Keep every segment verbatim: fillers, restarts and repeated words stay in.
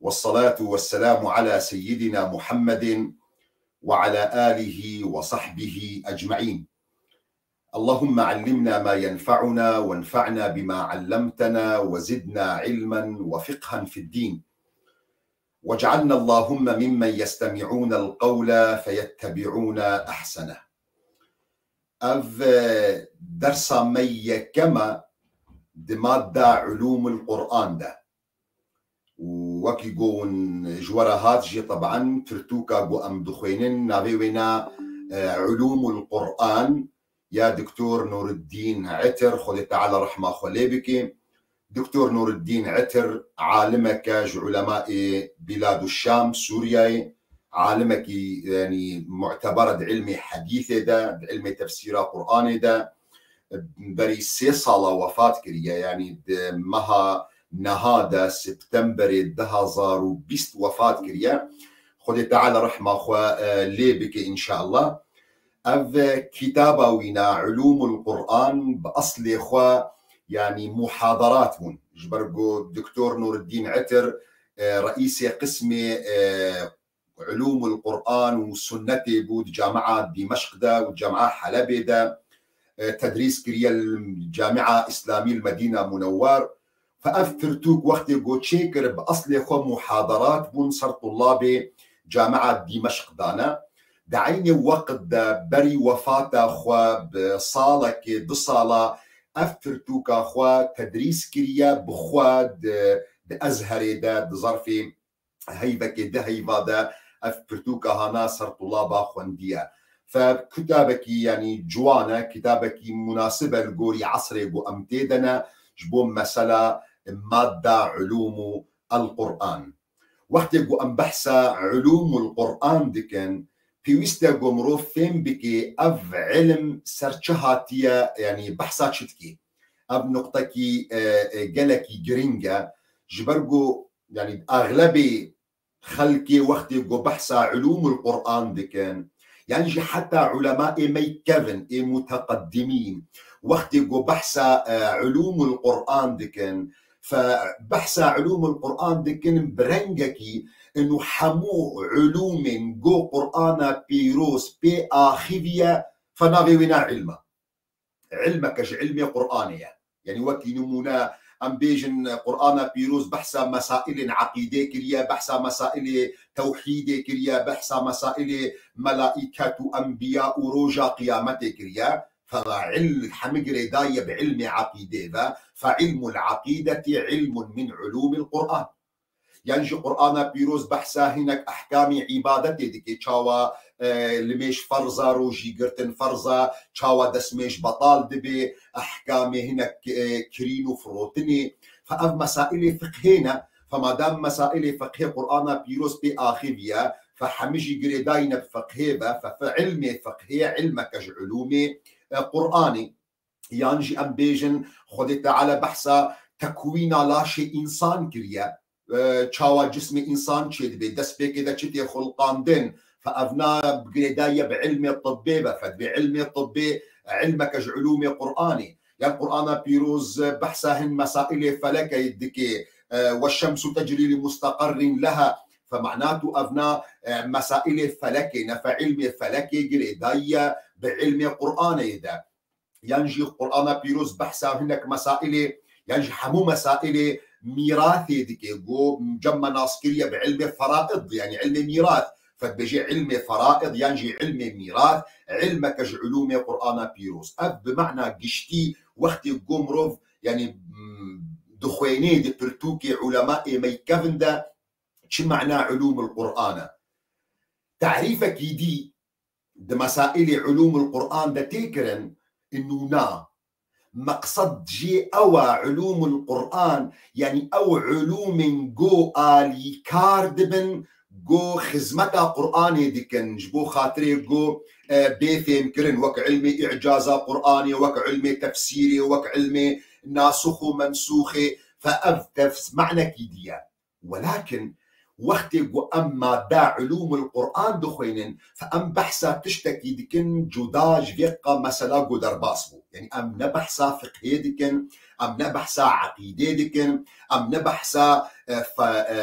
والصلاة والسلام على سيدنا محمد وعلى آله وصحبه أجمعين. اللهم علمنا ما ينفعنا وانفعنا بما علمتنا وزدنا علما وفقها في الدين. واجعلنا اللهم ممن يستمعون القول فيتبعون أحسنه. Ev, e, dersa me yekeme di madda Ulûmul Quran de. Û wekî ku hûn ji we re hat jî, teban pirtûka ku em dixwînin, navê wê ne, e, Ulûmul Quran ya Doktor Nûreddîn Etir, Xwedê Teala rehma xwe lê bike. Doktor Nûreddîn Etir alimeke ji ulemayê Bîlad û Şam, Sûriyeyê, alimekî, yanî, mu'teber e di ilmê hedîsê de, di ilmê tefsîra Quranê de. Berî sê sala wefat kiriye, yanî di meha niha de, Septemberê du hazar û bîst wefat kiriye. Xwedê Teala rehma xwe, e, lê bike înşallah. Ev kitaba wî ne, Ulûmul Quran, bi eslê xwe, yanî, muhadarat bûn. Ji ber ku Doktor Nûreddîn Etir, e, reîsê qismê, e, Ulûmul Quran û Sunnetê bû di Camia Dîmeşq de û Camia Helebê de, e, tedrîs kiriye li Camia Îslamî li Medîna Munewwer. Fe ev pirtûk wextê ku çêkir, bi eslê xwe muhadarat bûn ser tulabê Camia Dîmeşq dane. Di eynê weqt de berî wefata xwe bi salekê, du sala, ev pirtûka xwe tedrîs kiriye bi xwe di, di Ezherê de, di zerfê heyvekê, di heyva de ev pirtûka hana ser tulaba xwendiye. Fe kitabekî, yanî, ciwan e, kitabekî munasib e li gorî esrê ku em tê de ne, ji bo mesela madda Ulûmul Quran. Wextê ku em behsa Ulûmul Quran dikin, pêwîst e ku mirov fêm bike ev ilm ser çi hatiye, yanî behsa çi dike. Ev nuqtekî, e, e, gelekî giring e. Ji ber ku, yanî, exlebê xelkê wextê ku behsa Ulûmul Quran dikin, yan jî heta ulemayê me kevin, ê muteqedimîn, wextê ku behsa, e, Ulûmul Quran dikin, fe behsa Ulûmul Quran dikin bi rengekî û hemû ulûmên ku Qur'ana pîroz pê axivî ye, fe navê wê ne ilm e. Ilmeke ji ilmê Qur'anê ye. Yanî wekî nimûne, em bêjin, Qur'ana pîroz behsa mesailên eqîdê kiriye, behsa mesailê tewhîdê kiriye, behsa mesailê melaiket û enbiya û roja qiyametê kiriye. Fe il-, hemî girêdayî ye bi ilmê eqîdê ve. Fe ilmul eqîdetî ilmun min ulûmil Qur'an. Yan jî Qur'ana pîroz behsa hinek ehkamê îbadetê dike, çawa, e, limêj ferz e, rojî girtin ferz e, çawa destmêj betal dibe, ehkamê hinek, e, kirîn û firotinê. Fe ev mesailê fiqhê ne. Fe madem mesailê fiqhê Qur'ana pîroz pê axivî ye, fe hemî jî girêdayî ne bi fiqhê ve, fe, fe ilmê fiqhê ye, ilmeke ji ulûmê, e, Qur'anê. Yan jî em bêjin, Xwedê Teala behsa tekwîna laşê însan kiriye. E, çawa cismê însan çêdibe, destpêkê de çi tê xulqandin, fe evna girêdayî ye bi ilmê tibbê ve, fe divê ilmê tibbê, e, ilmeke ji ulûmê Qur'anê. Yan Qur'ana pîroz behsa hin mesailê felekê dike, e, "Weşşemsu tecrî li mustaqerrin leha", fe manat û evna, e, mesailê felekê ne, fe ilmê felekê girêdayî ye bi ilmê Qur'anê de. Yan jî Qur'ana pîroz behsa hinek mesailê, yan jî hemû mesailê mîrathê dike, ku cem me nas kiriye bi ilmê feraid, yanî ilmê mîrath. Fe dibêje ilmê feraid yan jî ilmê mîrath, ilmeke ji ulûmê Qur'ana pîroz. Ev bi mana giştî wextê ku mirov, yanî, mm, dixwênê di pirtûkê ulema ê me kevin de çi mana ulûmul Qur'an e. Tarîfekî dî di mesailê ulûmul Qur'an de tê kirin, nûna. Meqsed jê ew e, ulûmul Qur'an, yanî ew ulûmên ku alîkar dibin, ku xizmeta Qur'anê dikin, ji bo xatirê ku, e, bê fêmkirin, wek ilmê îcaza Qur'anê, wek ilmê tefsîrê, wek ilmê nasix û mensûxê, fe ev tefs-, manekî dî ye. Welakin wextê ku em made ulûmul Qur'an dixwînin, fe em behsa tiştekî dikin cuda ji vê qa mesela ku derbas bû. Yanî em ne behsa fiqhê dikin, Em ne behsa eqîdê dikin, em ne behsa, e, fe-, e,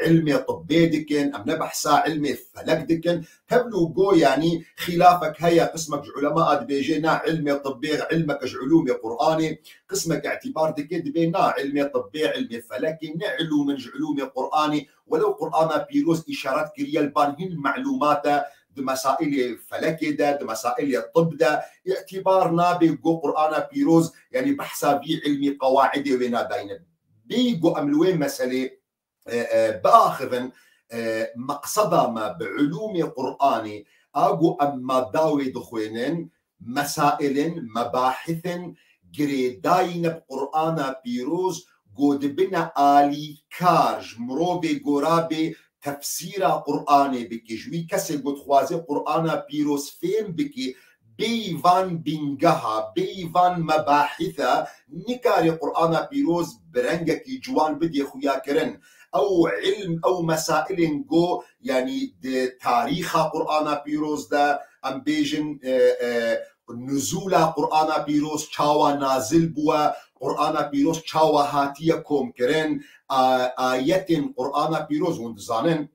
ilmê tibbê dikin, em ne behsa ilmê felek dikin. Tevlû go, yanî xîlafek heye, qismek ji ulema a dibêje na ilmê tibbê, ilmek ji ulûmê Qur'anê, qismek îtîbar dike dibê na ilmê tibbê, ilmê felekê ne ilûm in ji ulûmê Qur'anê. Welew Qur'ana pîroz îşaret kiriye li ban hin melûmate di mesailê felekê de, di mesailê tib de, îtîbar nabe go Qur'ana pîroz, yanî behsa vî ilmî qewaidê wê nadayne. Bêyî go em li wê meselê, e, e, biaxivin, e, meqseda me bi ulûmê Qur'anê, a go em madda wê dixwênin, mesailin, mebahithin girêdayî ne bi Qur'ana pîroz, go dibine alîkar ji mirovê gora bê tefsîra Qur'anê bike. Ji wî kesê go dixwaze Qur'ana pîroz fêm bike, bêyî van bîngeha, bêyî van mebahitha, nikare Qur'ana pîroz bi rengekî ciwan bidê xuyakirin. Ew ilm, ew mesailên go, yanî di tarîxa Qur'ana pîroz de, em bêjin, e, e, nuzûla Qur'ana pîroz çawa nazil bûye, Qur'ana pîroz çawa hatiye komkirin, a-, ayetên Qur'ana pîroz hûn dizanin,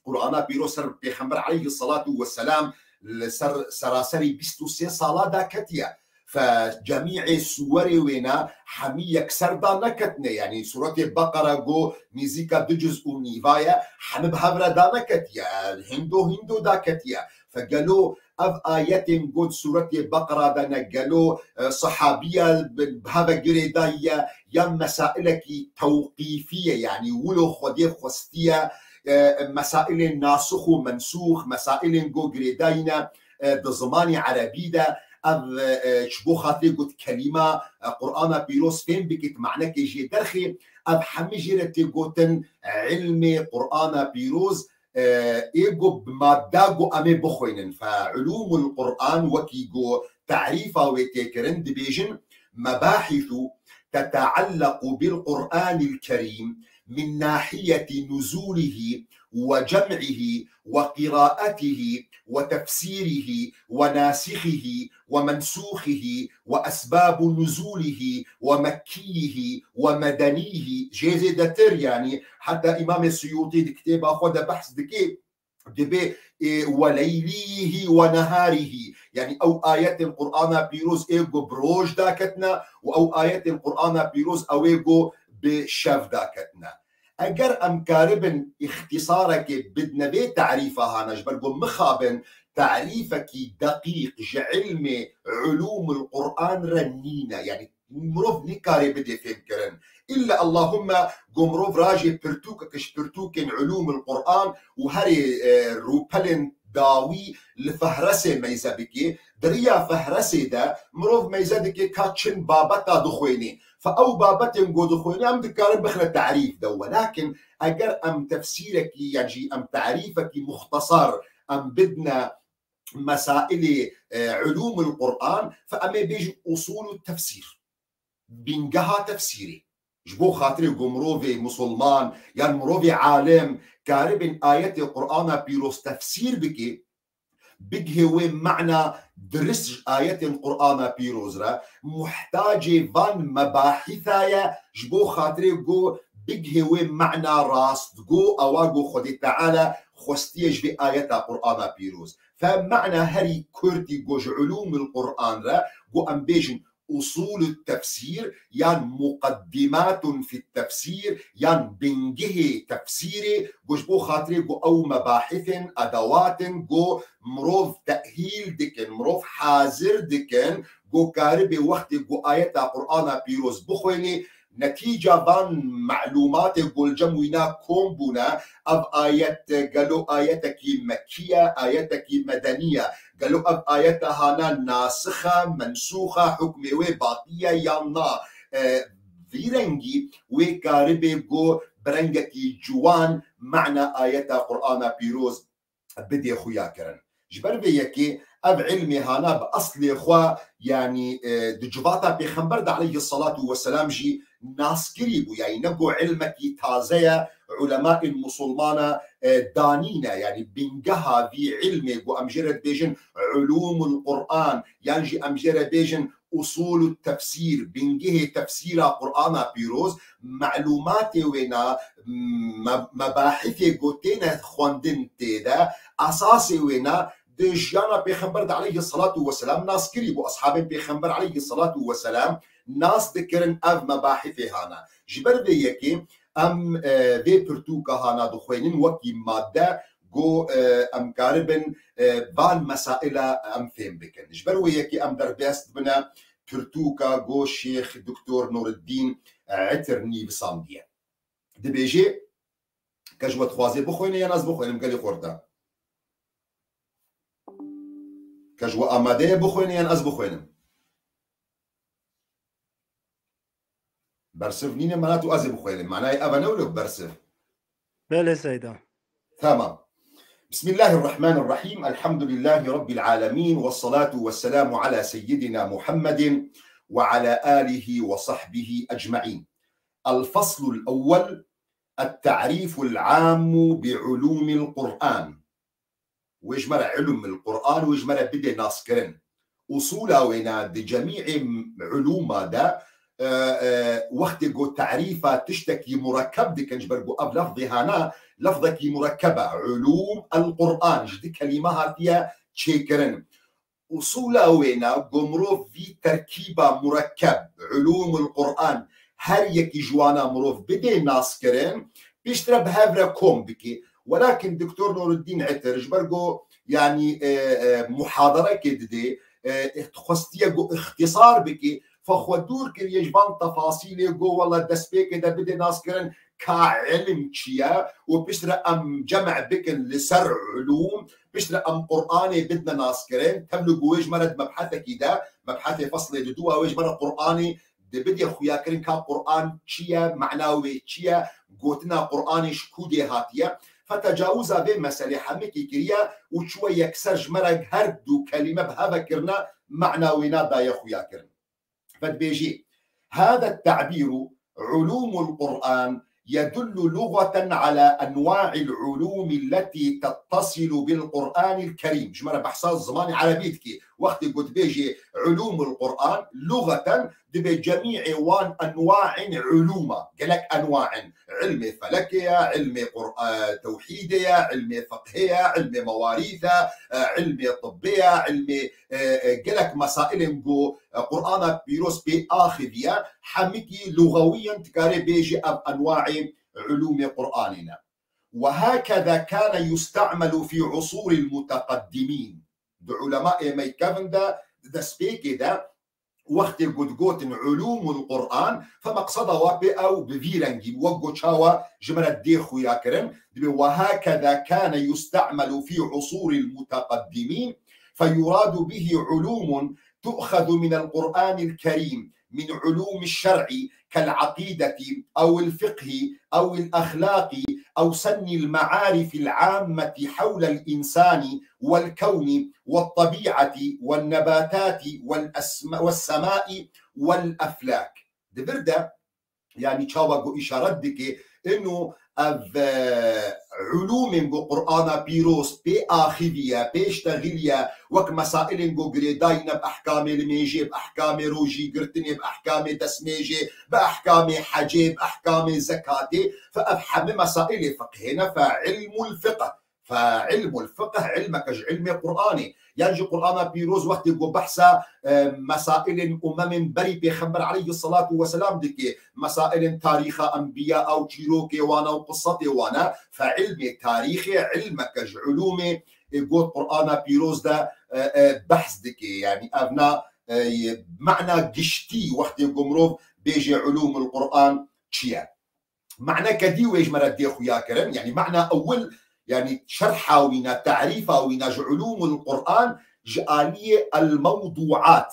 Qur'ana pîroz ser Pêxember aleyhissalatu vesselam li ser seraserî bîst û sê sala daketiye. Fe cemîê suwerê wêne hemî yekser daneketine. Yanî Suretê Beqera go nîzîka du cuz û nîva ye, hemî bi hev re daneketiye. Hindo hindo daketiye. Fe gelo ev ayetên go di Suretê Beqera de ne gelo, e, sehabiya bi, bi hev re girêdayî ye, yan mesailekî tewqîfî ye, yanî wilo Xwedê xwestiye, e, mesailên nasix û mensûx, mesailên go girêdayî ne, e, di zimanê erebî de, ev, e, ji bo xatirê got kelîma, e, Qur'ana pîroz fêm bikit, manekê jê derxê, ev hemî jê re tê gotin, e, ilmê Qur'ana pîroz, e, ê go bi madda go em ê bixwînin. Fe ulûmul Qur'an wekî go tarîfa wê tê kirin, dibêjin, مباحث تتعلق بالقرآن الكريم من ناحية نزوله وجمعه وقراءته وتفسيره وناسخه ومنسوخه وأسباب نزوله ومكيه ومدنيه. Jê zêdetir, yanî heta Îmamê Suyûtî di kitêba xwe de behs dike, dibê, ê, وليله ونهاره. Yanî ew ayetên Qur'ana pîroz ê go bi roj daketine û ew ayetên Qur'ana pîroz ew ê go bi şev daketine. Eger em karibin îxtîsarekê bidine vê tarîfa hane, ji ber ku mixabin tarîfekî deqîq ji ilmê ulûmul Qur'an re nîne. Yanî mirov nikare bidê fêmkirin. Îlla Allahumme ku mirov rajê pirtûkek ji pirtûkên ulûmul Qur'an û herê, e, rûpelên dawî li fehresê meyze bike, di riya fehresê de mirov meyze dike ka çin babeta dixwênê. Fe ew babetên ku dixwêne em dikarin bixine tarîf de. Welakin eger em tefsîrekî yan jî em tarîfekî muxtesar em bidine mesailê, e, ulûmul Qur'an, fe em ê bêjin usûlu tefsîr. Bîngeha tefsîrê. Ji bo xatirê ku mirovê musulman yan mirovê alim karibin ayetê Qur'ana pîroz tefsîr bike, bigihê wê mana dirist ji ayetên Qur'ana pîroz re, muhtacê van mebahîsa ye, ji bo xatirê ku bigihê wê mana rastgo, ewa ku Xwedê Teala xwestiye ji vê ayeta Qur'ana pîroz. Fe mana herî kurtî ku ji ulûmil Qur'an re, ku em bêjin usûl tefsîr yan muqeddimatun fi tefsîr yan bingihê tefsîrê, ku ji bo xatirê ku ew mebahîsên, edawatin ku mirov tehîl dikin, mirov hazir dikin, ku karibe wextê ku ayeta Qur'ana pîroz bixwênê, netîca van melûmatê ku li cem wîna kom bûne, ev ayet gelo ayetekî Mekkî ye, ayetekî Medenî ye? Gelo ev ayeta hana nasix e, mensûx e, hukmê wê batî ye yan na? E, vî rengî wê karibê ku bi rengekî ciwan mana ayeta Qur'ana pîroz bidê xuya kirin. Ji ber vê yekê ev ilmê hana bi eslê xwe, yanî, e, di civata Pêxember de aleyhissalatu vesselam jî naskirî bû. Yanî ne ku ilmekî taze ye, ulemaên musulmana, e, danîne. Yanî bingeha vî ilmê ku em jê re dibêjin ulûmul Qur'an, yan jî em jê re bêjin usûl û tefsîr, bingehê tefsîra Qur'ana Pîroz, melûmatê wêna, me-, mebahîfê ku têne xwendin tê de, esasê wêna di jiyana Pêxember de aleyhisselatu vesselam nas kirî bû. Eshabên Pêxember aleyhisselatu vesselam nas dikirin ev mebahîfê hana. Ji ber vê yekê em, e, vê pirtûka hana dixwênin wekî madde ku, e, em karibin, e, van mesaila em fêm bikin. Ji ber wê yekê em derbas dibine pirtûka ku Şêx Doktor Nûreddîn, e, Etir nivîsandiye. Dibêje, ke ji we dixwaze bixwêne yan ez bixwênim, gelî xurt e. Ke ji we amade ye bixwêne yan ez bixwênim. Bersiv nîne, mana tu ez ê bixwênim. Manayê ev e ne wilo bersiv. Belê Seyda. Tamam. بسم الله الرحمن الرحيم. الحمد لله رب العالمين، والصلاة والسلام على سيدنا محمد وعلى آله وصحبه أجمعين. الفصل الأول، التعريف العام بعلوم القرآن. Wê ji me re ilm il Qur'an, wê ji me re bidê naskirin. Usûla wêna di cemî'ê ulûma de, e, e, wextê ku tarîfa tiştekî murekkeb dikin, ji ber ku ev lefzê hana lefzekî murekkeb e. Ulûm el Qur'an ji du kelîme hatiye çêkirin. Usûla wêna ku mirov vî terkîba murekkeb, ulûmul Qur'an, her yekî ji wana mirov bidê naskirin, piştre bi hev re kom bike. Welakin Doktor Nûreddîn Etir, ji ber ku, yanî, e, e, muhadarekê didê, e, e, xwestiye ku îxtisar bike, fe xwe dûr kiriye ji van tefasîlê ku wela destpêkê de bidê naskirin ka ilm çi ye û piştre em cem' bikin li ser ulûm, piştre em Qur'anê bidine naskirin, tevlî ku wê ji me re di mebhetekî de, mebhetê feslê diduwa wê ji me re Qur'anê di bidê xuyakirin ka Qur'an çi ye, mana wê çi ye, gotina Qur'anê ji ku dê hatiye. Fe tecawuza vê meselê hemikî kiriye û çiwe yekser ji me re her du kelîme bi hev kirine, mana wêna daye xuyakirin. Fe dibêjî, هذا التعبير علوم القرآن يدل لغة على أنواع العلوم التي تتصل بالقرآن الكريم. Ji me re behsa zimanê erebî dikî. Wextê ku dibêjê ulûmul Qur'an, luxeten dibê cemî'ê wan enwaên ulûma. Gelek enwa in. Ilmê felekê ye, ilmê Qur-, e, tewhîdê ye, ilmê fiqhê ye, ilmê mewarîth e, e, ilmê tibbê ye, ilmê, e, e, gelek mesailên ku, e, Qur'ana Pîroz pê axiviye, hemikî luxewî in, dikarê bêjî ev enwaê ulûmê Qur'anê ne. وهكذا كان يستعمل في عصور المتقدمين. Di ulemaê me kevin de, di destpêkê de, wextê ku digotin ulûmul Qur'an, fe meqseda wa pê ew bi vî rengî bû, wek ku çawa ji me re dê xuya kirin, dibê, وهكذا كان يستعمل في عصور المتقدمين، فيراد به علوم تؤخذ من القرآن الكريم من علوم الشرع كالعقيدة أو الفقه أو الأخلاق أو سن المعارف العامة حول الإنسان والكون والطبيعة والنباتات والأسم-، والسماء والأفلاك. Di vir de, yanî çawa ku îşaret dike, inu ev, e, ulûmên ku Qur'ana Pîroz pê axivî ye, pê ştexilî ye, wek mesailên ku girêdayî ne bi ehkamê limêjê, bi ehkamê rojî girtinê, bi ehkamê destmêjê, bi ehkamê hecê, bi ehkamê zekatê, fe ev hemî mesailê fiqhê ne, fe ilmul fiqh. Fe ilmul fiqh ilmeke ji ilmê Qur'anê. Yan jî Qur'ana Pîroz wextê ku behsa, e, mesailên umemên berî Pêxember aleyhisselatu vesselam dike, mesailên tarîxa enbiya û çîrokê wan û qissetê wan e, fe ilmê tarîxê ilmeke ji ulûmê, e, got Qur'ana Pîroz de, e, e, behs dike. Yanî ev na, e, mana giştî wextê ku mirov bêje ulûmul Qur'an çi ye? Maneke dî wê ji me re dê xuya kirin. Yanî mana ewil, yanî şerha wîna, tarîfa wîna ji ulûmul Qur'an ji aliyê el-mewduat.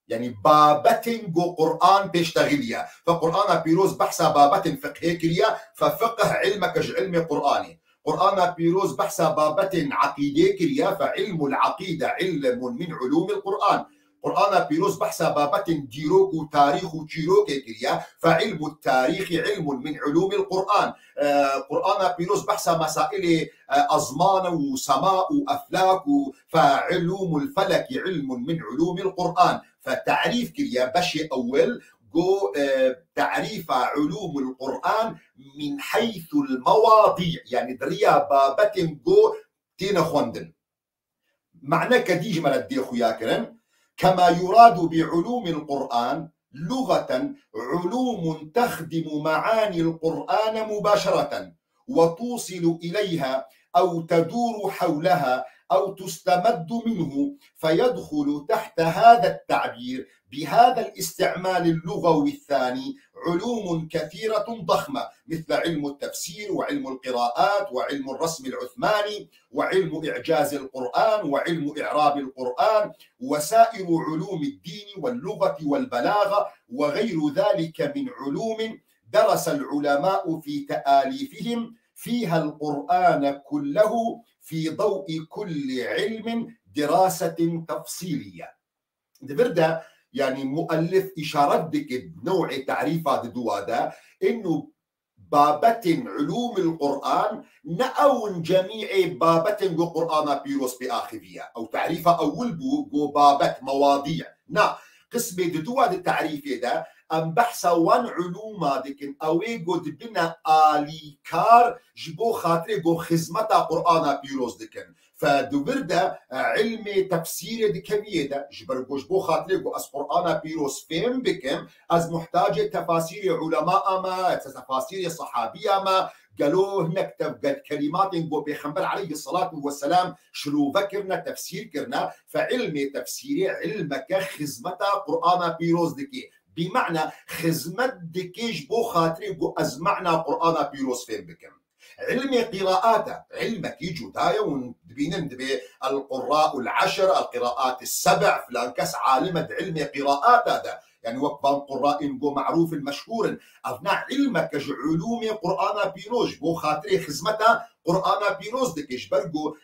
Yanî babetên ku Qur'an pêştexîliye. Fe Qur'ana Pîroz behsa babetên fiqhê kiriye, fe fiqh ilmeke ji ilmê Qur'anê. Qur'ana Pîroz behsa babetên eqîdê kiriye, fe ilmul eqîde ilmun min ulûmil Qur'an. Qur'ana Pîroz behsa babetên dîrok û tarîx û çîrokê kiriye, fe ilmut tarîxî ilmun min ulûmil Qur'an. E, Qur'ana Pîroz behsa mesailê, e, ezman û sema û eflak û fe ilûmul felekî ilmun min ulûmil Qur'an. Fe tarîf kiriye beşê ewil go, e, tarîfa ulûmul Qur'an min heythul mewadî, yani di riya babetên go têne xwendin. Maneke dî ji me re dê xuya kirin. Kema yuradu bi ulûmil Qur'an, lugatan, ulûmun texdimu me'anil Qur'ane mubaşereten ve tusilu ileyha ew teduru hewleha ew tustemeddu minhu, feyedxulu tahte hada ta'bir, بهذا الاستعمال اللغوي الثاني علوم كثيرة ضخمة مثل علم التفسير وعلم القراءات وعلم الرسم العثماني وعلم إعجاز القرآن وعلم إعراب القرآن وسائر علوم الدين واللغة والبلاغة وغير ذلك من علوم درس العلماء في تآليفهم فيها القرآن كله في ضوء كل علم دراسة تفصيلية. Di vir de, yani, muellif îşaret dike new'ê tarîfa di dua de, inu babetên ulûmil Qur'an ne ew in cemî'ê babetên ku Qur'ana pîroz pê axiviye. Ew tarîfa ewil bû, go babet, mewadî. Na, qismê di dua di tarîfê de, em behsa wan ulûma dikin, ew ê go dibine alîkar ji bo xatirê go xizmeta Qur'ana pîroz dikin. Fe di vir de, e, ilmê tefsîrê dikeviyê de, ji ber ku ji bo xatirê ku ez Qur'ana pîroz fêm bikim, ez muhtacê tefasîrê ulema me, tefasîrê sahabiya me, gelo hinek tev-, gel-, kelîmatên ku Pêxember aleyhi salatu ve selam şilove kirine, tefsîr kirine, fe ilmê tefsîrê ilmeke xizmeta Qur'ana pîroz dikê. Bi ma'na xizmet dikê ji bo xatirê ku ez ma'na Qur'ana pîroz fêm bikim. Ilmê qiraat e, ilmekî cuda ye û dibînin dibê el-qurra'ul eşr, el-qiraat es-seb', filan kes alim e di ilmê qiraata de. Yani wek van qurra'ên go ma'rûf in, meşhûr in. Evna ilmeke ji ulûmê Qur'ana pîroz, ji bo xatirê xizmeta Qur'ana pîroz dike, ji ber ku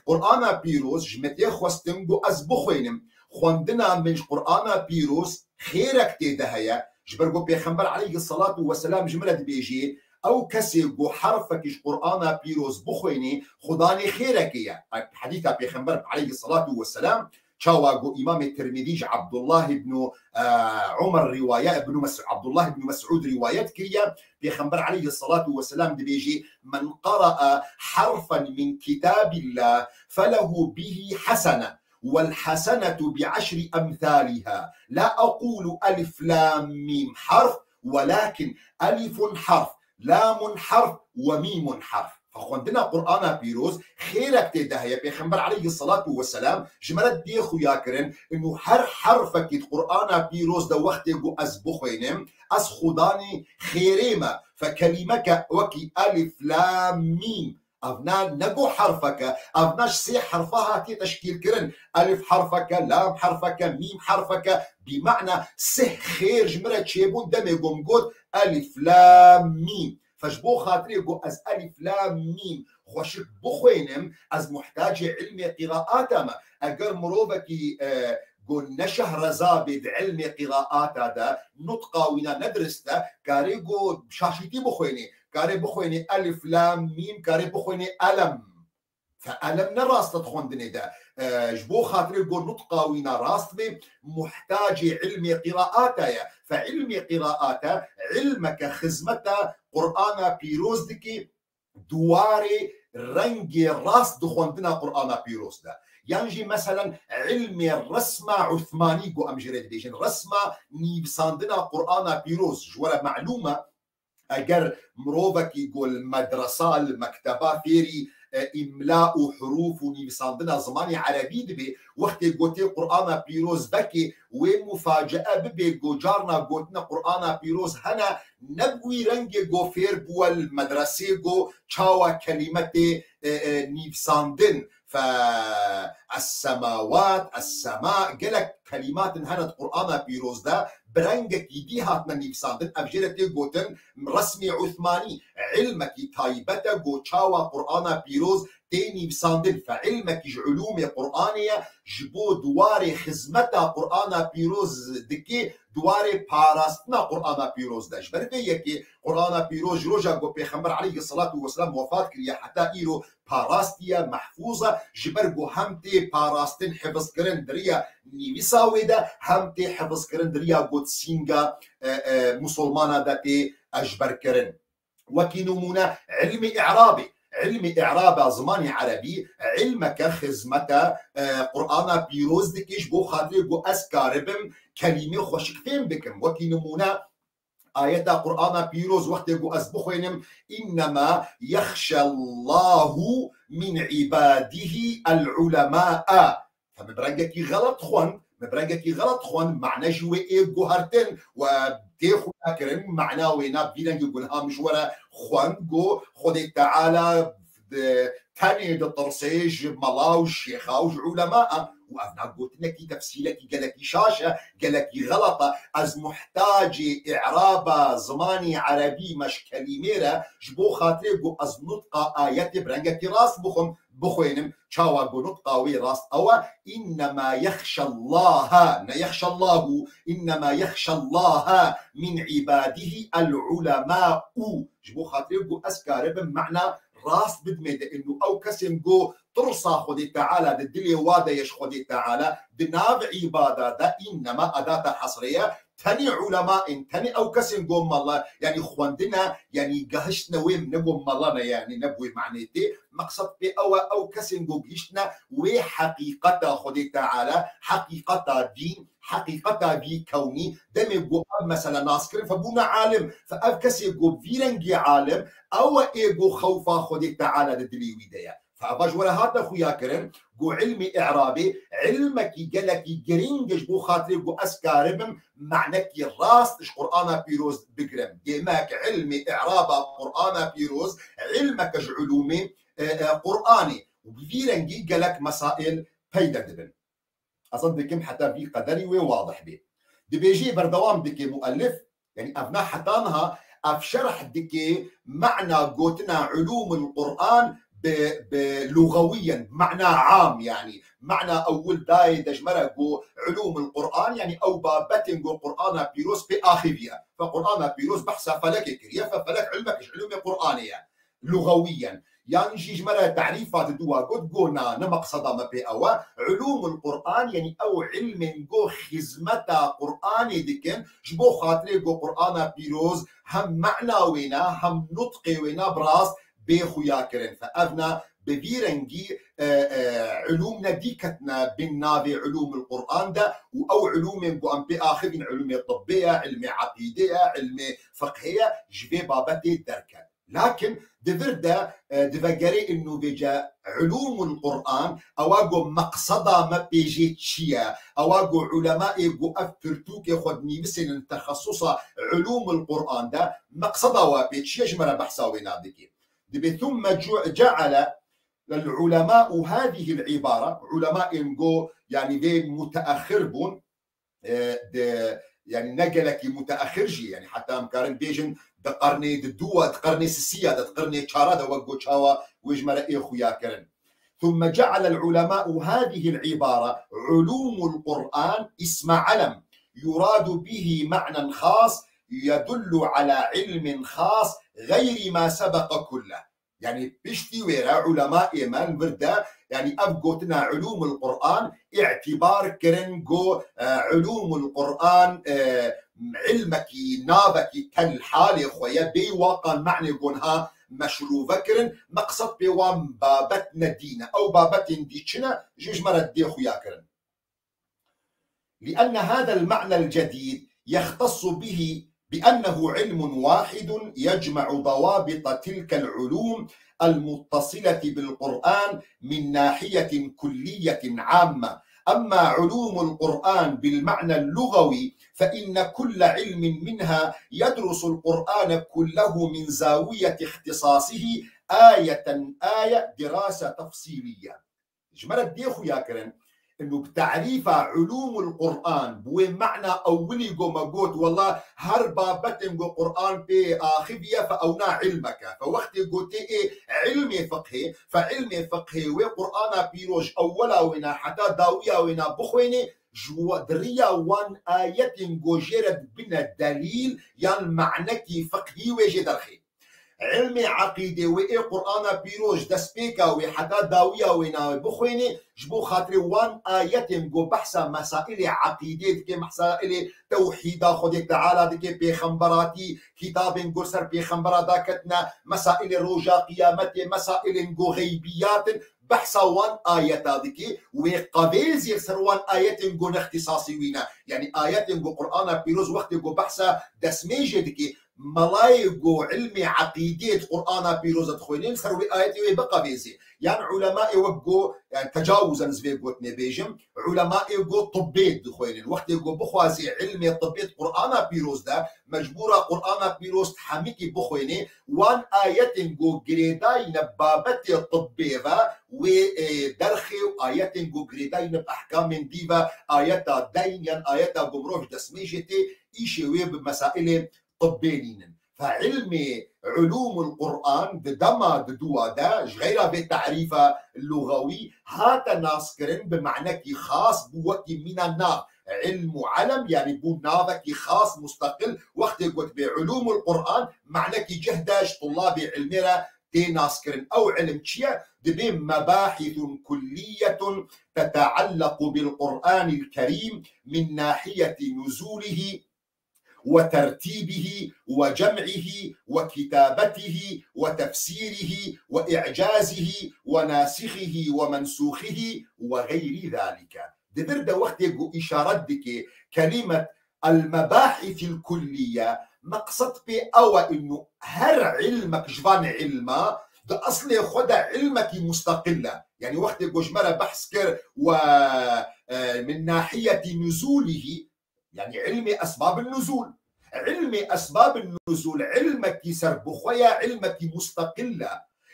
Qur'ana pîroz ji min tê xwestin ku ez bixwînim. Xwendina min ji Qur'ana pîroz xêrek tê de heye. Ji ber ku Pêxember aleyhi salatu ve selam ji min re dibêjê, ew kesê ku herfekî ji Qur'ana pîroz bixwînê, xudanê xêrekê ye. Hedîsa Pêxember aleyhi salatu ve selam, çawa ku Îmamê Tirmidî ji Abdullah ibn, e, Umar riwaye-, ibn Mes-, Abdullah ibn Mes'ud riwayet kiriye. Pêxember aleyhi salatu ve selam dibêjê, "Men qara'a harfen min kitabillah, felehu bihi hasene, vel hasenetu bi eşri emthaliha. La aqulu elif lam mim harf, welakin elifun harf, lamun harf ve mimun harf." Xwendina Qur'ana pîroz xêrek tê de heye. Pêxember aleyhi salatu ve selam ji me re dê xuya kirin, inu her herfekî di Qur'ana pîroz de wextê ku ez bixwînim, ez xudanî xêrê me. Fe kelîmeke wekî elif lam mîm, evna ne go herfeke, evna ji sê herfa hatiye teşkîl kirin. Elif herfeke, lam herfeke, mîm herfeke, bi ma'na sih xêr ji min re çêbûn demê ku min got elif lam mîm. Fe ji bo xatirê ku ez elif lam mîm xweşik bixwînim, ez muhtacê ilmê qiraata me. Eger mirovekî, e, ku ne şehreza bê di ilmê qiraata de, nutqa wîna ne dirist e, karê ku şaşîtî bixwînê, karê bixwînê elif lam mîm, karê bixwînê elem. Fe elem ne rast e di xwendinê de. E, ji bo xatirê ku nutqa wîna rast bê, muhtacê ilmê qiraata ye. Fe ilmê qiraata ilmeke xizmeta Qur'ana pîroz dikê, di warê rengê rast di xwendina Qur'ana pîroz de. Yan jî meselen ilmê resma Uthmanî ku em jê re dibêjin, resma nivîsandina Qur'ana pîroz ji we re melûm e, eger mirovekî ku li medresa, li mekteba fêrî, e, îmla û hurûf û nivîsandina zimanê erebî dibê, wextê ku tê Qur'ana pîroz vekê, wê mufacee bibe ku carna gotina Qur'ana pîroz hene, ne bi wî rengê ku fêr bûwe li medresê ku çawa kelîme tê, e, e, nivîsandin. Fe es-semawat, es-sema, gelek kelîmatin hene di Qur'ana pîroz de bi rengekî dî hatine nivîsandin. Ev jê re tê gotin resmê Uthmanî, ilmekî taybet e ku çawa Qur'ana pîroz tê nivîsandin. Fe ilmekî ji ulûmê Qur'anê ye, ji bo di warê xizmeta Qur'ana pîroz dikê, di warê parastina Qur'ana pîroz de. Ji ber vê yekê Qur'ana pîroz ji roja ku Pêxember aleyhi salatu ve selam wefat kiriye heta îro parastî ye, mehfûz e, ji ber ku hem tê parastin, hifzkirin di riya nivîsa wê de, hem tê hifzkirin di riya ku di sînga, e, e, musulmana de tê eşberkirin. Wekî nimûne, ilmê î'rabê. Ilmê î'raba zimanê erebî, ilmeke xizmete, e, Qur'ana pîroz dike ji bo xatirê ku ez karibim kelîmê xweşik fêm bikim. Wekî nimûne, ayeta Qur'ana pîroz wextê ku ez bixwênim, "Innema yexşallahu min ibadihi el-ulema." Te min bi rengekî xelet xwend, min bi rengekî xelet xwend, mane jî wê ê guhertin we tê xuyakirin, mana wê na vî rengî gunha min ji we re xwend, got, Xwedê Teala di, tenê ditirsê ji mela û şêxa û ji ulema e. Û ev na gotinekî tefsîrekî gelekî şaş e, gelekî xelet e. Ez muhtacê î'raba zimanî erebî me ji kelîmê re, ji bo xatirê ku ez nutqa ayetê bi rengekî rast bixwim, bixwênim, çawa ku nutqa wê rast ew e, "Innema yexşallaha", ne "yexşallahu", "Innema yexşallaha min ibadihi el-ulema'u." Ji bo xatirê ku ez karibim mana rast bidimê de, inu ew kesên ku tirsa Xwedê Teala di dilê wa de ye ji Xwedê Teala, di nav îbada de, "innema" edata hesrê ye, tenê ulema in, tenê ew kesên ku mela, yanî xwendine, yanî gehiştine wê, ne ku mela ne, yanî ne bi wê manê tê. Meqsed pê ew e, ew kesên ku gihiştine wê heqîqeta Xwedê Teala, heqîqeta dîn, heqîqeta vî kewnî, demê ku ev mesele nas kirin, fe bûne alim, fe ev kesê ku vî rengî alim, ew e ê ku xewfa Xwedê Teala di dilê wî de ye. Fe eva ji we re hate xuya kirin, ku ilmê i'rabê ilmekî gelekî girîng e, ji bo xatirê ku ez karibim manekî rast ji Qur'ana pîroz bigirim. Demek ilmê i'raba Qur'ana pîroz ilmeke ji ulûmê, e, e, Qur'anê û bi vî rengî gelek mesail peyde dibin. Ez dikim heta vî qederî wê wadih bê. Dibêjî berdewam dike muellif, yanî ev na heta niha, ev şerh dike mana gotina ulûmul Qur'an bi, bi lugawiyen, bi mana am, yanî mana ewil dayê de ji me re got ulûmul Qur'an, yanî ew babetên got Qur'ana pîroz pê axiviye. Fe Qur'ana pîroz behsa felekê kiriye, fe felek ilmek ji ulûmê Qur'anê ye. Lugawiyen. Yan jî ji me re tarîfa diduwa got, go na, ne meqseda me pê ew e. Ulûmul Qur'an, yanî ew ilmên go xizmeta Qur'anê dikin, ji bo xatirê go Qur'ana pîroz hem mana wêna, hem nutqê wêna bi rast bê xuya kirin. Fe ev na bi vî rengî, e, e, ulûm ne dî ketine bin navê ulûmul Qur'an de û ew ulûmên go em pê axivîn, ilmê tibbê ye, ilmê eqîdê ye, ilmê fiqhê ye, ji vê babetê derket. Lakin di vir de, e, di vegerê inu vêce ulûmul Qur'an, ewa go meqseda me pê jê çi ye? Ewa go ulema ê go ev pirtûkê xwe dinivîsênin texesusa ulûmul Qur'an de, meqseda we pê çi ye, ji me re behsa wê nadikê. Dibê thumme cu-, ceale el-ulema'u hâzihil ibare, ulema ên go, yanî vê muteaxir bûn, e, de, yanî ne gelekî muteaxir jî, yanî heta em karin bêjin di qernê di dû, di qernê sisiya de, di qernê çara de wek go çawa wê ji me re ê xuya kirin. ثم جعل العلماء هذه العبارة علوم القرآن اسم علم يراد به معنى خاص يدل على علم خاص غير ما سبق كله. Yanî piştî wê re ulema ê me li vir de, yanî ev gotina ulûmul Qur'an îtîbar kirin ku, e, ulûmul Qur'an, e, ilmekî, navekî tel halê xwe ye, bêyî waqan me'nê gonha meşrûve kirin, meqsed pê wan babet ne dîn e. Ew babetên dî çi ne? Ji, ji me re dê xuya kirin. لأن هذا المعنى الجديد يختص به بأنه علم واحد يجمع ضوابط تلك العلوم المتصلة بالقرآن من ناحية كلية عامة. أما علوم القرآن بالمعنى اللغوي فإن كل علم منها يدرس القرآن كله من زاوية اختصاصه آية آية دراسة تفصيلية. Ji me re dê xuya kirin, inu bi tarîfa ulûmul Qur'an, bi wê mana ewilî go me got, wela her babetên go Qur'an pê axiviye, fe ew na ilmek e. Fe wextê gotê ê ilmê fiqhê, fe ilmê fiqhê wê Qur'ana pîroz ewwela wêna heta dawiya wêna bixwênê, ji wa-, di riya wan ayetên go jê re dibine delîl yan manekî fiqhî wê jê derxê. Ilmê eqîdê wê ê Qur'ana pîroz destpêka wê heta dawiya wê navê bixwênê, ji bo xatirê wan ayetên ku behsa mesailê eqîdê dike, mesailê tewhîda Xwedê Teala dike, pêxemberatî, kitabên ku ser pêxembera daketine, mesailê roja qiyametê, mesailên ku xeybiyat in, behsa wan ayeta dike, wê qevêzê ser wan ayetên ku nextîsasî wî ne. Yanî ayetên ku Qur'ana pîroz wextê ku behsa destmêjê dike, melayê ku ilmê eqîdê di Qur'ana pîroz de dixwênê, li ser wê ayetê wê biqevêzê. Yan ulemayê wek ku, yani tecawuzen ez vê gotinê bêjim, ulemayê ku tibbê dixwênin. Wextê ku bixwazê ilmê tibbê di Qur'ana pîroz de, mecbûra Qur'ana pîroz hemikî bixwênê, wan ayetên ku girêdayî ne babetê tibbê ve, wê, e, derxê û ayetên ku girêdayî ne bi ehkamên dî ve, ayeta deyn yan ayeta ku mirov ji destmêjê tê, îşê wê bi mesailê tibbê nînin. Fe ilmê ulûmul Qur'an di dema di dûa de, ji xeyra vê tarîfa lugawî, hate naskirin bi manekî xas, bû wekî mîna nav. Ilm û elem, yanî bû navekî xas, musteqil. Wextê got bê ulûmul Qur'an, manekî cih de ji tulabê ilmê re tê naskirin. Ew ilm çi ye? Dibê mebahithun kulliyetun teteallaqu bil Qur'anil Kerîm min nahiyeti nuzulihî وترتيبه وجمعه وكتابته وتفسيره وإعجازه وناسخه ومنسوخه وغير ذلك. Di vir de wextê ku îşaret dike kelimet el-mebahîthil kulliye, meqsed pê ew e inu her ilmek ji van ilma di eslê xwe de ilmekî musteqil e. Yanî wextê ku ji me re behs kir we, e, min nahiyetî nuzûlihî, yanî ilmê esbabin nuzûl. Ilmê esbabin nuzûl ilmekî serbixwe ye, ilmekî musteqil e.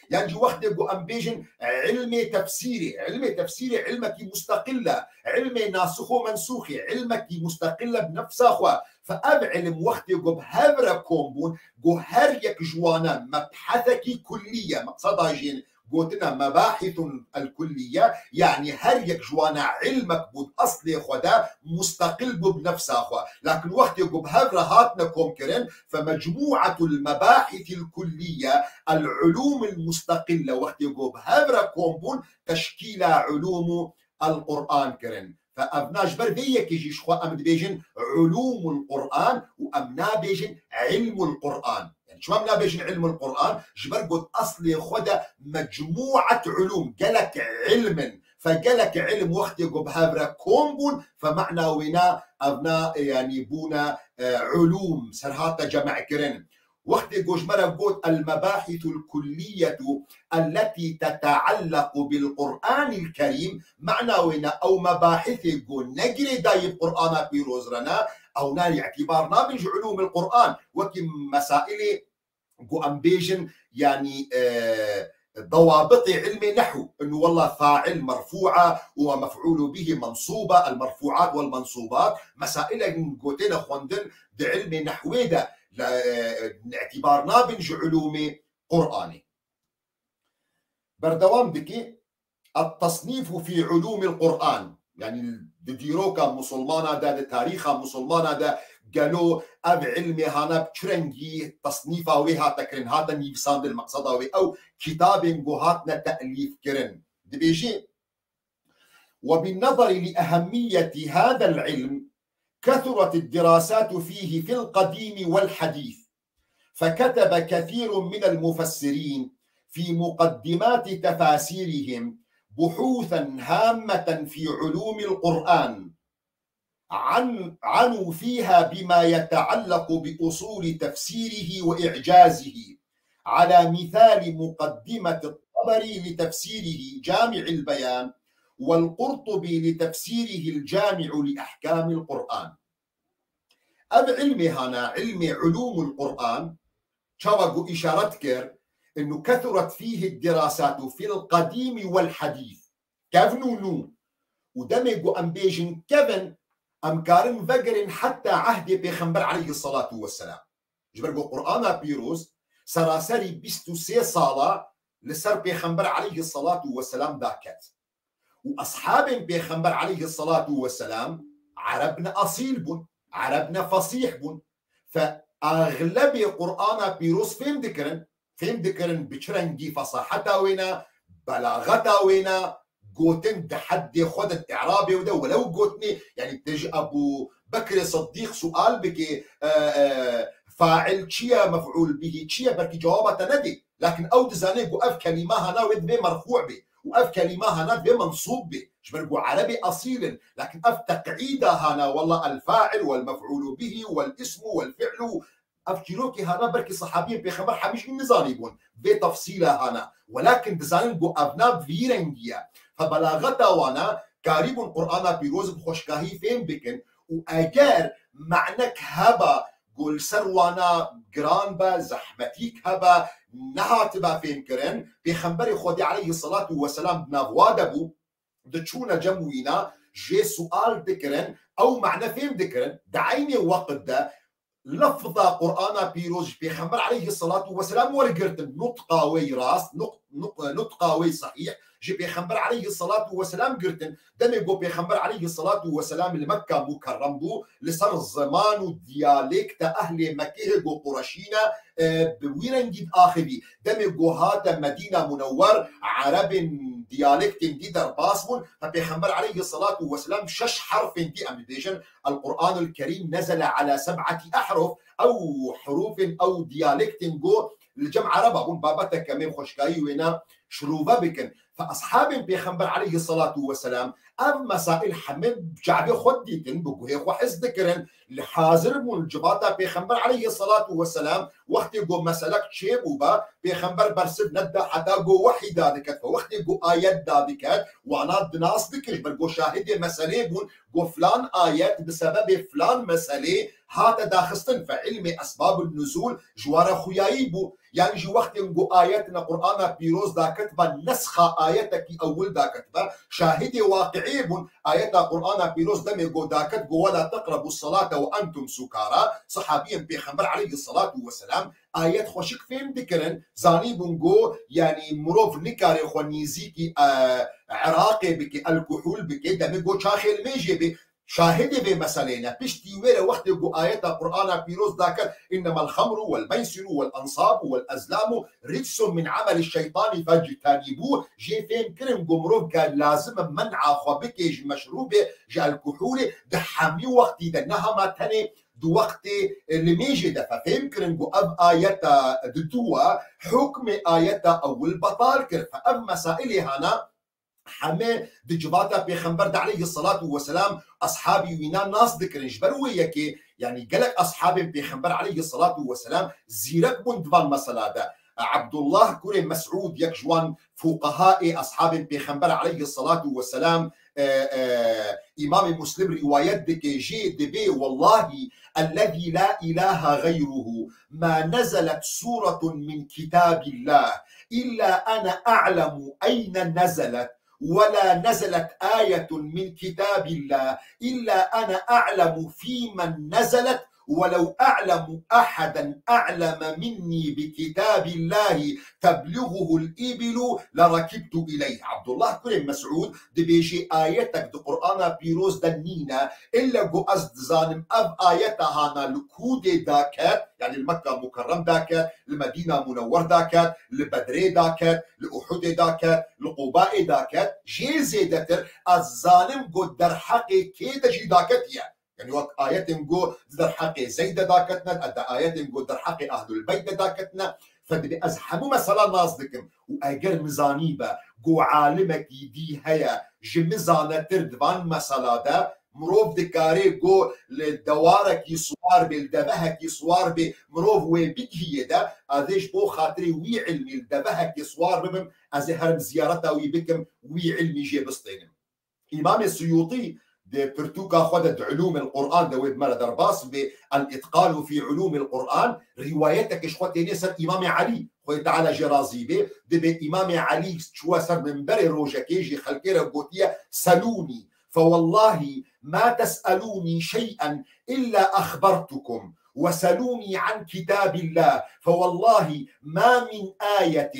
Yan jî wextê ku em bêjin ilmê tefsîrê, ilmê tefsîrê ilmekî musteqil e. Ilmê nasix û mensûxê ilmekî musteqil e bi nefsa xwe. Fe ev ilim wextê ku bi hev re kom bûn, ku her yek ji wan e mebhethekî kullî ye, meqseda jî gotina mebahîthun el kulliye, yanî her yek ji wan e ilmek bû di eslê xwe de musteqil bû bi nefsa xwe. Lakin wextê ku bi hev re hatine komkirin, fe mecmû'etul mebahîthil kulliye, el ulûmil musteqille, wextê ku bi hev re kom bûn, teşkîla ulûm û el Qur'an kirin. Fe evna ji ber vê yekê jî ji xwe em dibêjin ulûmul Qur'an û em nabêjin ilmul Qur'an. Yani çima em nabêjin ilmul Qur'an? Ji ber got eslê xwe de mecmû'et ulûm, gelek ilm in. Fe gelek ilm wextê ku bi hev re kom bûn, fe mena wêna evna, yani bûne, e, ulûm, serhate cem'kirin. Wextê ku ji me re got el-mebahîthul kulliyetu elletî teteallaqu bil Qur'anil Kerîm, mena wê ne ew mebahîthê ku ne girêdayî bi Qur'ana pîroz re ne, ew ne îtîbar nabin ji ulûmil Qur'an, wekî mesailê ku em bêjin, yanî, e, dewabitê ilmê nehw, inu wela fail merfû e û mef'ûlu bihî mensûb e, el merfûat wel mensûbat, mesailek gotêne xwendin di ilmê nehwê de, le, e, îtîbar nabin ji ulûmê Qur'anê. Berdewam dike, التصنيف في علوم القرآن. Yani di dîroka musulmana de, di tarîxa musulmana de gelo ev ilmê hana bi çi rengî tesnîfa wê hate kirin, hate nivîsandin, meqseda wê ew kitabên ku hatine te'lîf kirin. Dibêjî, وبالنظر لأهمية هذا العلم كثرت الدراسات فيه في القديم والحديث، فكتب كثير من المفسرين في مقدمات تفاسيرهم بحوثا هامة في علوم القرآن، عن-، عنوا فيها بما يتعلق بأصول تفسيره وإعجازه، على مثال مقدمة الطبري لتفسيره جامع البيان، والقرطبي لتفسيره الجامع لأحكام القرآن. Ev ilmê hana, ilmê ulûmul Qur'an, çawa ku îşaret kir, inu kethuret fîhî dirasatu fil qedîmî wel hedîs. Kevn û nû. Û demê ku em bêjin kevn, em karin vegerin heta ehdê Pêxember aleyhissalatu vesselam. Ji ber ku Qur'ana pîroz seraserî bîst û sê sala li ser Pêxember aleyhissalatu vesselam daket. Û eshabên Pêxember aleyhissalatu vesselam Ereb ne asîl bûn, Ereb ne fesîh bûn. Fe axlebê Qur'ana pîroz fêm dikirin. fêm dikirin bi çi rengî fesaheta wê ne, belaxeta wê ne, gotin di heddê xwe de, di i'rabê wê de, welew gotinê, yanî tu ji Ebû Bekrê Siddîq sual bikê, e, e, fail çi ye, mef'ûl bihî çi ye, belkî cewaba te nedê. Lakin ew dizane ku ev kelîma hana wê divê merfû bê û ev kelîma hana divê mensûb bê. Ji ber ku erebê esîl in. Lakin ev teqîda hana, wela el fail wel mef'ûlu bihî wel ismu wel fi'lu, ev çîrokê hana belkî sehabiyên pêxember hemî jî nizanîbûn vê tefsîla hana. Welakin dizanin ku ev nav vî rengî ye. Fe belaxeta wana karîbûn Qur'ana pîroz bi xweşkahî fêm bikin û eger me'nek heba ku li ser wana giran be, zehmetîk hebe, nehatibe fêmkirin, Pêxemberê Xwedê aleyhisselatu vesselam di nav wa de bû, diçûne cem wîna, jê sual dikirin, ew mane fêm dikirin, di eynê weqt de lefza Qur'ana pîroz ji Pêxember aleyhisselatu vesselam wergirtin, nutqa wê rast, nut-, nut-, nutqa wê sehîh, ji Pêxember aleyhisselatu vesselam girtin. Demê ku Pêxember aleyhisselatu vesselam li Mekka Mukerrem bû, li ser ziman û diyalekta ehlê Mekkê hê ku Qureşî ne, e, bi wî rengî diaxivî. Demê ku hate Medîna Munewwer, erebên diyalektên dî derbas bûn. Fe Pêxember aleyhisselatu vesselam şeş herfên dî, em dibêjin, El Qur'anul Kerîm nezele ala seb'ati ehruf, ew herûfên, ew diyalektên ku li cem ereba bûn, babeteke me xweşkayî wêna şirove bikin. Fe eshabên Pêxember aleyhisselatu vesselam ev mesail heme bi çavê xwe dîtin, bi guhê xwe his dikirin. Li hazir bûn civata Pêxember aleyhisselatu vesselam, wextê ku meselek çêbûbe, Pêxember bersiv neda heta ku wehî dadiket. Fe wextê ku ayet dadiket, wana dinas dikir, ji ber ku şahidê meselê bûn, ku filan ayet bi sebebê filan meselê hate daxistin. Fe ilmê esbabul nuzul ji we re xuyayî bû. Yan jî wextên ku ayetine Qur'ana pîroz daketibe, nesxa ayetekî ewil daketibe, şahidê waqi'ê bûn, ayeta Qur'ana pîroz demê ku daket ku "Wela teqrebu salate ve entum sukara", sahabiyên Pêxember aleyhisselatu vesselam ayet xweşik fêm dikirin, zanîbûn ku, yanî, mirov nikare xwe nêzîkî, e, iraqê bike, elkuhul bike, demê ku çaxê li mêjê bê. Şahidê vê meselê ne. Piştî wê re wextê ku ayeta Qur'ana pîroz daket, "Innemel xemru wel meysiru wel ensabu wel ezlamu ritsun min ameli şeytani fectenibû", jê fêm kirin ku mirov ke lazim e men'a xwe bike ji meşrûbê, ji elkuhulê, di hemî wextî de, ne hema tenê di wextê, e, li mêjê de. Fe fêm kirin ku ev ayeta diduwa hukmê ayeta ewil betal kir. Fe ev mesailê hana heme di civata Pêxember de aleyhisselatu vesselam eshabî wîna nas dikirin. Ji ber wê yekê, yanî gelek eshabên Pêxember aleyhisselatu vesselam zîrek bûn di van mesela de. Abdullah kurê Mes'ûd, yek ji wan fuqehaê eshabên Pêxember aleyhisselatu vesselam, e, e, Îmamê Muslim rîwayet dike, jê dibê, "Wellahî ellezî la ilahe gayruhu, ma nezelet suretun min kitabillah illa ene a'lemu eyne nezelet, ولا نزلت آية من كتاب الله إلا أنا أعلم في من نزلت ولو أعلم أحدا أعلم مني بكتاب الله تبلغه الإبل لركبت إليه." Abdullah kurê Mes'ûd dibêjê, "Ayetek di Qur'ana pîroz de nîne, illa ku ez dizanim ev ayeta hana li kûdê daket, yanî li Mekka Mukerrem daket, li Medîna Munewwer daket, li Bedrê daket, li Uhudê daket, li Qubaê daket, jê zêdetir ez zanim ku derheqê kê de jî daketiye." Yanî wek ayetên ku di derheqê Zeyd de daketine, ede ayetên ku derheqê Ehlul Beyt de daketine, fe dibê ez hemû mesela nas dikim. Û eger min zanîbe ku alimekî dî heye ji min zanetir di van mesela de, mirov dikare ku li dewarekî siwar bê, li devehekî siwar bê, mirov wê bigihiyê de, ez ê ji bo xatirê wî ilmî li devehekê siwar bibim, ez ê herim ziyareta wî bikim, wî ilmî jê bistênim. Îmamê Suyûtî di pirtûka xwe de di Ulûmil Qur'an de wê bi me re derbas bê, El-Îtqanu fî Ulûmil Qur'an, rîwayetek ji xwe tênê ser Îmamê Elî, Xwedê Teala jê razî bê, dibê Îmamê Elî çûye ser minberê rojekê jî xelkê re gotiye, "Selûnî, fe wellahî ma tes'elûnî şey'en illa exbertukum." وسلوني عن كتاب الله فوالله ما من آية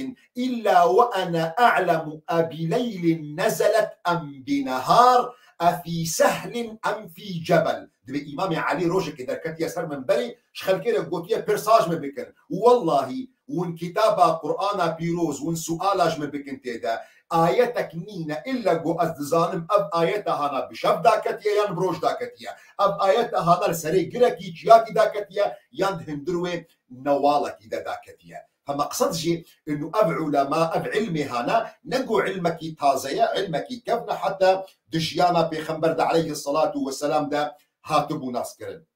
إلا وأنا أعلم أبليل نزلت أم بنهار، أفي سهل أم في جبل. Dibê Îmamê Elî rojekê derketiye ser minberê, ji xelkê re gotiye, "Pirsa ji min bikin. Wellahî, hûn kitaba Qur'ana pîroz, hûn suala ji min bikin tê de, ayetek nîne, illa ku ez dizanim ev ayeta hana bi şev daketiye yan bi roj daketiye. Ev ayeta hana li serê girekî ciyakî daketiye yan di hundir wê newalekî de daketiye. Fe meqsed jî inu ev ulema, ev ilmê hana, ne ku ilmekî taze ye, ilmekî kevn e, heta di jiyana Pêxember de aleyhisselatu vesselam de hatibû naskirin.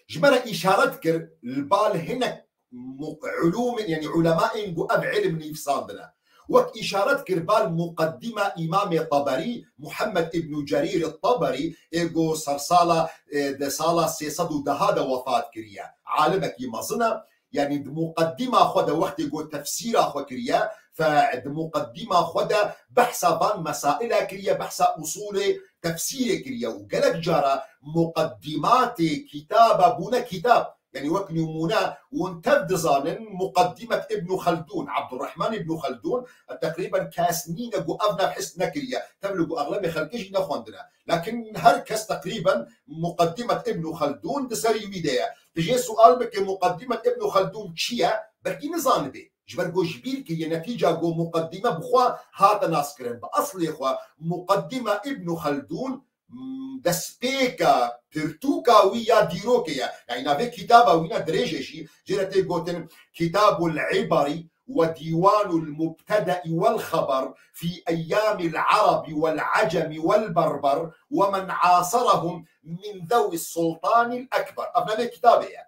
Ji me re îşaret kir li bal hinek mu-, ulûmên, yanî ulemayên ku ev ilm nivîsandine. Wek îşaret kir bal muqeddîma Îmamê Teberî, Muhammed îbnû Cerîr Teberî, ê ku sersala, ê, di sala sê sed û deh de wefat kiriye. Alimekî mezin e, yanî di muqeddîma xwe de wextê ku tefsîra xwe kiriye, fe di muqeddîma xwe de behsa van mesaila kiriye, behsa usulê tefsîrê kiriye û gelek cara muqeddîmatê kitaba bûne kitab. Yanî wek nimûne hûn tev dizanin muqeddîmet Îbnû Xeldûn, Abdurrahman Îbnû Xeldûn, teqrîben kes nîne ku ev nav his nekiriye. Tev li ku exlebê xelkê jî nexwendine. Lakin her kes teqrîben muqeddîmet Îbnû Xeldûn di serî wî de ye. Tu jê sual bike muqeddîmet Îbnû Xeldûn çi ye? Belkî nizanibê. Ji ber ku ji bîr kiriye netîca ku muqeddîme bi xwe hate naskirin. Bi eslê xwe muqeddîma Îbnû Xeldûn, m, destpêka pirtûka wî ya dîrokê ye. Yanî navê kitaba wî ne dirêj e jî, jê re tê gotin Kitabul Îbarî ve Dîwanul Mubtedeî wel Xeber fî eyyamil Erebî wel Ecemî wel Berber ve men asarahum min zewî sultanil ekber. Ev navê kitabê ye.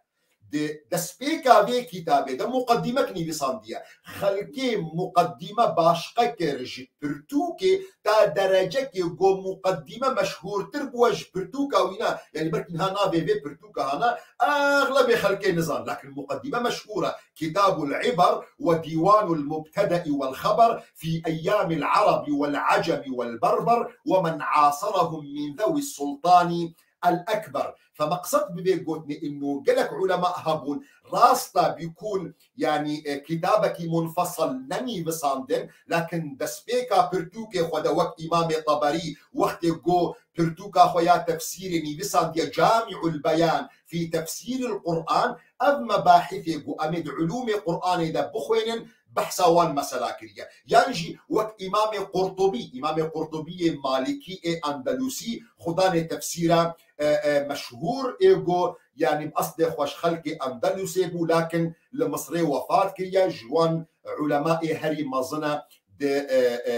Di destpêka vê kitabê de muqedîmek nivîsandiye. Xelkê muqedîme başqe kir ji pirtûkê ta derecekê ku muqedîme meşhûrtir bûye ji pirtûka wî ne. Yanî belkî niha navê vê pirtûka hana, exlebê xelkê nizan. Lakin muqedîme meşhûr e. Kitabul Îbar ve Dîwanul Mubtedeî wel Xeber fî eyyamil Erebî wel Ecemî wel Berber ve men asarahum min zewî sultanî el Ekber. Fe meqsed bi vê gotinê inu gelek ulema hebûn, rasta bîkûn, yanî, e, kitabekî munfesel nenîvisandin, lakin destpêka pirtûkê xwe de wek Îmamê Teberî wextê ku pirtûka xwe ya tefsîrê nîvisandiye Camîul Beyan fî Tefsîril Quran, ev mebahîsê ku em ê di ulûmê Quranê de bixwênin, behsa wan mesela kiriye. Yan jî wek Îmamê Qurtubî, Îmamê Qurtubî yê Malikî ê Endelusî, xudanê tefsîra, e, e, meşhûr ê ku, yanî bi eslê xwe ji xelkê Endelusê bû, lakin li Misrê wefat kiriye, ji wan ulema ê herî mezin e di, e, e,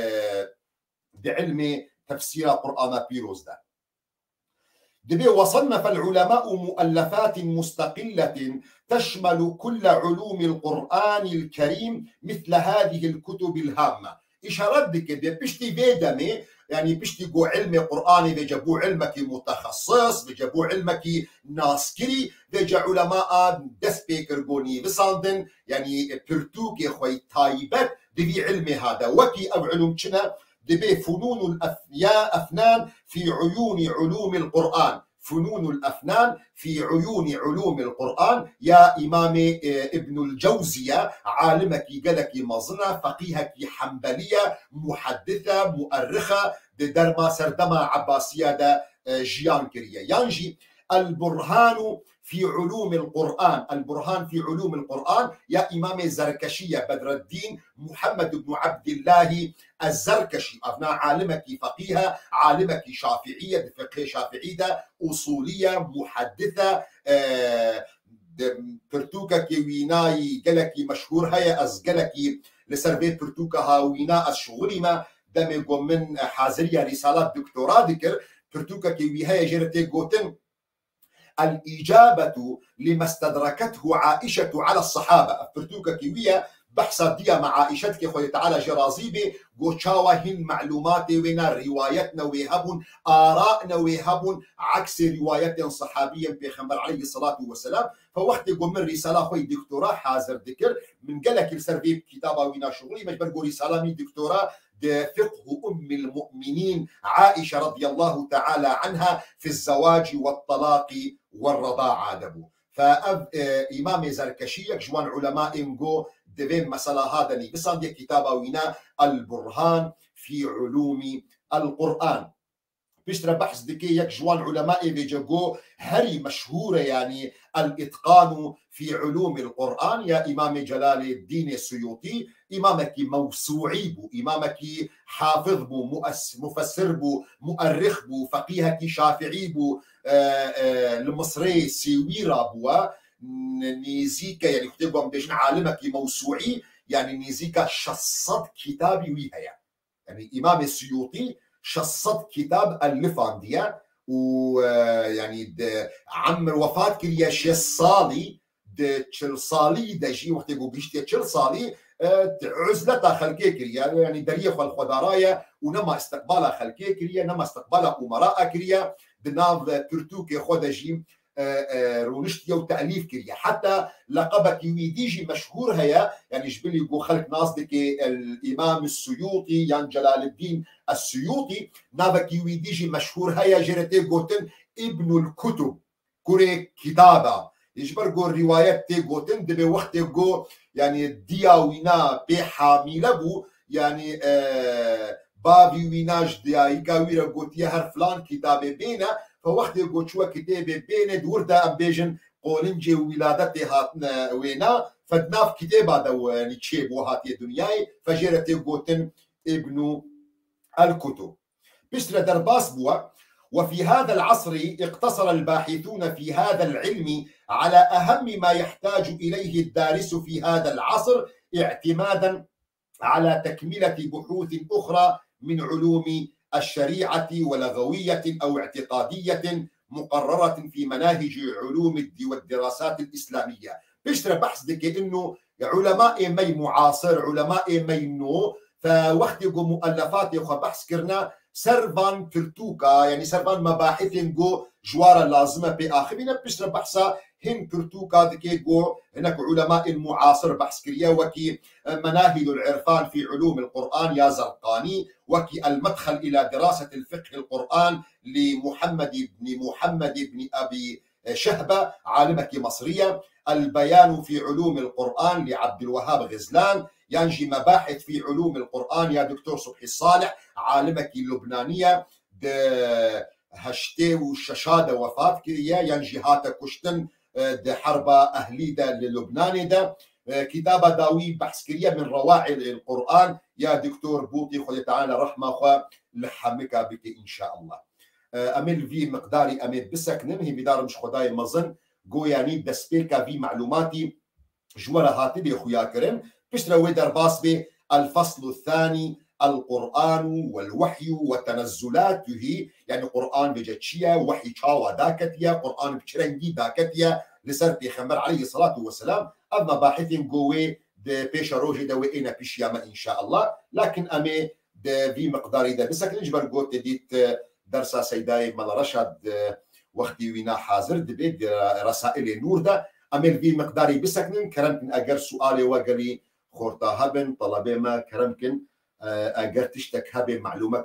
di ilmê tefsîra Qur'ana Pîroz de. Divê وصنف العلماء مؤلفات مستقلة تشمل كل علوم القرآن الكريم مثل هذه الكتب الهامة. Îşaret dike bê piştî vê demê, yanî piştî ku ilmê Qur'anê vêce bû ilmekî mutexesis, vêce bû ilmekî naskirî, vêce ulema a dest pê kir ku nîvisandin, yanî pirtûkê xwe yî taybet di vî ilmê ha de. Wekî ev ilûm çi ne? Divê Funûnul Efya-, Efnan fî Uyûnî Ulûmil Qur'an. Funûnul Efnan fî Uyûnî Ulûmil Qur'an ya Îmamê, e, Îbnul Cewzî ye, alimekî gelekî mezin e, feqîhekî hembelî ye, muheddis e, muerrix e, di derma serdema Ebbasiya de, e, jiyan kiriye. Yan jî El Burhanu fî Ulûmil Qur'an, El Burhan fî Ulûmil Qur'an ya Îmamê Zerkeşî ye, Bedreddîn Muhammed ibn Abdillahî Ez-Zerkeşî, evna alimekî feqîh e, alimekî şafiî ye, di fiqhê şafiî de usulî ye, muheddis e, e, di pirtûkekê wînayî gelekî meşhûr heye, ez gelekî li ser vê pirtûka ha wîna ez şixulî me, demê ku min, e, haziriya rîsala doktora dikir, pirtûkekê wî heye jê re tê gotin, El-Îcabetu lima istedrekethu Aîşetu ala sahabe. Ev pirtûkekî wî ye, behsa diya me Aîşe dike, Xwedê Teala jê razî bê, got çawa hîn melûmatê wê ne, rîwayet ne wê hebûn, ara ne wê hebûn, eksê rîwayetên sahabiyên Pêxember aleyhisselatu vesselam. Fe wextê ku min rîsala xwe yî doktora hazir dikir, min gelekî li ser vê kitaba wî ne şixulî me, ji ber ku rîsala min doktora di fiqhu ummil mu'minîn Aîşe radiyallahu teala anha fi zewaci ve talaqi ve reda'a de bû. Fe ev, e, Îmamê Zerkeşî yek ji wan ulemayên ku di vê mesela ha de nîvisandiye, kitaba wî ne El Burhan fî Ulûmî El Qur'an. Piştre behs dike yek ji wan ulemayê vêce go herî meşhûr e, yanî El-Îtqanu fî Ulûmil Qur'an ya Îmamê Celaleddînê Suyûtî, îmamekî mewsûî bû, îmamekî hafiz bû, mues-, mufessir bû, muerrix bû, feqîhekî şafiî bû, e, e, li Misrê Sêwîra bûye, n-, nêzîke, yanî xutê ku em bêjin alimekî mewsûî, yanî nêzîka şeş sed kitabî wî heye. Yanî Îmamê Suyûtî şeş sed kitab elifandiye û, e, yanî di emr wefat kiriye şêst salî, di çil salî de jî, wextê ku gihiştiye çil salî, e, di uzleta xelkê kiriye, yanî deriyê xwe li xwe daraye û nema istiqbala xelkê kiriye, nema istiqbala umeraa kiriye, di nav pirtûkê xwe de jî e, e, rûniştiye û telîf kiriye. Heta leqebekî wî dî jî meşhûr heye, yanî ji bilî ku xelk nas dike El-Îmam Suyûtî yan Celaleddîn Es-Suyûtî, navekî wî dî jî meşhûr heye, jê re tê gotin Îbnul Kutub, kurê kitaba. Ji ber ku rîwayet tê gotin, dibê wextê ku, yanî diya wîna pê hamîle bû, yanî, e, bavî wîna ji diyayîka wî re gotiye her filan kitabê bêne, fe wextê ku çûye kitêbê bêne, di wir de em bêjin qolincê wîladetê hatine wêna, fe di nav kitêba de, yanî çêbû hatiye dinyayê, fe jê re tê gotin Îbnû El-Kutub. Piştre derbas bûye. وفي هذا العصر اقتصر الباحثون في هذا العلم على أهم ما يحتاج إليه الدارس في هذا العصر، اعتمادا على تكملة بحوث أخرى من علوم الشريعة ولغوية أو اعتقادية مقررة في مناهج علوم الد-، والدراسات الإسلامية. Piştre behs dike inu ulemaê me muasir, ulemaê me nû, fe wextê ku muellefatê xwe behs kirine, ser van pirtûka, yanî ser van mebahîsên ku ji wan re lazim e pê axivîne, piştre behsa hin pirtûka dike ku hinek ulemaên muasir behs kiriye, wekî, e, Menahilul Irfan fî Ulûmil Qur'an ya Zerqanî, wekî El-Medxel îla Dirasetil Fiqhil Qur'an li Muhammed ibn Muhammed ibn Ebî Şehbe, alimekî Misrî ye, El-Beyanu fî Ulûmil Qur'an li Ebdulwehab Xizlan, yan jî Mebahis fî Ulûmil Qur'an ya Doktor Subhî Salih, alimekî Lubnanî ye, di heştê û şeşa de wefat kiriye, yan jî hate kuştin, e, di herba ehlî de li Lubnanê de. E, kitaba dawî behs kiriye Min Rewailil Qur'an ya Doktor Bûtî, Xwedê Teala rehma xwe li hemika bike înşaallah. E, em ê li vî miqdarî em ê bisekinin, hêvîdar im ji Xwedayê mezin, go yanî destpêka vî melûmatî ji we re hatibê xuya kirin, piştre wê derbas bê El-Feslu Thanî, El-Qur'anu wel-Wehyu ve Tenezzulatuhî, yanî Qur'an vêce çi ye, wehî çawa daketiye, Qur'an bi çi rengî daketiye li ser Pêxember aleyhisselatu vesselam, ev mebahîsên go wê di pêşerojê de wê êne pişiya me înşaallah. Lakin em ê di vî miqdarî de bisekinin, ji ber ku te dît, e, dersa Seydayê Mela Reşad, e, wextî wîna hazir dibe di Resailê Nûr de. Em ê li vî miqdarî bisekinin, kerem kin eger sualê we gelî xorta hebin, telebê me kerem kin, e, eger tiştek hebe, melûmek